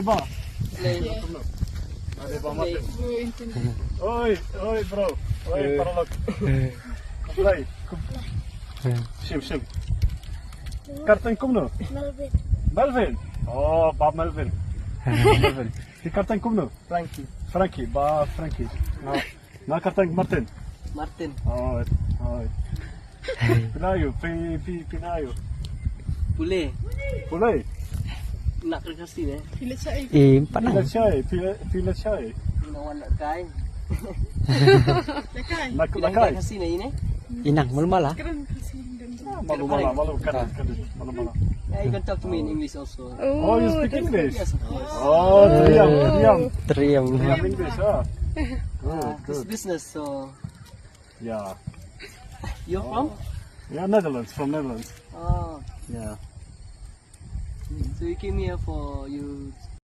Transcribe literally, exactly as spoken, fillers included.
Ba. Ade ba Martin. Oi, oi, bro. Oi, paralok. Kumno? Kum-, shim, shim. Kyrteng kumno? Melvin. Melvin. Oh, ba Melvin. Melvin. Phi kyrteng kumno? Frankie. Frankie, ba Frankie. Na, na kyrteng Martin. Martin. Oi, oi. Phi na aïu, phi, phi, phi na aïu? Pule. Pule. Na kyrteng Khasi ne. Phi la shai. Eh, phi la shai, phi la, phi la shai. Na wan na kai. Na kai. Na kai. Khasi ne ine? Inang, malu mala. Malu mala, malu kan, kan, malu mala. Yeah, you can talk to me in English also. Oh, you speak English? Yes, of course. Oh, triam, triam. Triam. Triam English, ah. Good, good. This business, so. Yeah. You're from? Yeah, Netherlands, from Netherlands. Oh. Yeah. So you came here for you